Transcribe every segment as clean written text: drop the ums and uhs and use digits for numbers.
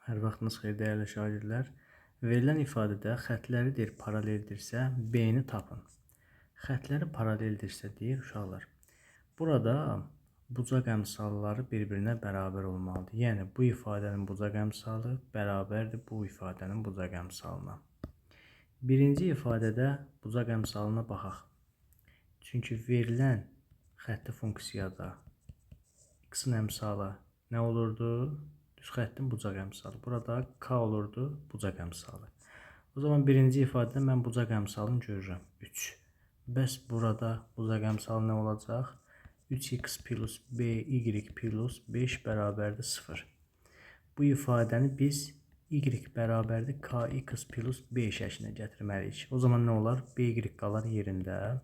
Hər vaxtınız xeyir dəyərli şagirdlər. Verilən ifadədə xətləri deyir paraleldirsə, B-ni tapın. Xətləri paraleldirsə deyir uşaqlar. Burada bucaq əmsalları bir-birinə bərabər olmalıdır. Yəni bu ifadənin bucaq əmsalı bərabərdir bu ifadənin bucaq əmsalına. Birinci ifadədə bucaq əmsalına baxaq. Çünki verilən xətti funksiyada x-in əmsalı nə olurdu? Düz xəttin bucaq əmsalı. Burada k olurdu bucaq əmsalı. O zaman birinci ifadədə mən bucaq əmsalını görürəm. 3. Bəs burada bucaq əmsalı nə olacaq? 3x plus by plus 5 bərabərdir 0. Bu ifadəni biz y bərabərdir kx plus b şəklinə gətirməliyik. O zaman nə olar? By qalar yerində.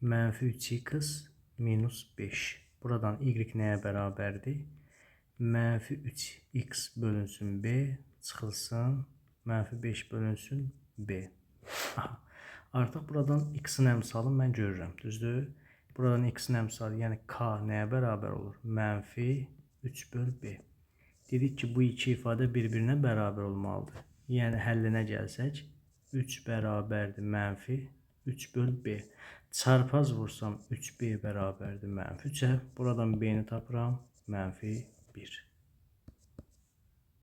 Mənfi 3x minus 5. Buradan y nəyə bərabərdir? Mənfi 3x bölünsün b çıxılsın. Mənfi 5 bölünsün b. Aha. Artıq buradan x-in əmsalını mən görürəm. Düzdür? Buradan x-in əmsalı, yəni k nəyə bərabər olur? Mənfi 3 böl b. Dedik ki, bu iki ifadə bir-birinə bərabər olmalıdır. Yəni həllinə gəlsək, 3 bərabərdir mənfi 3 böl b. Çarpaz vursam 3b bərabərdir mənfi 3-ə. Buradan b-ni tapıram, mənfi 1.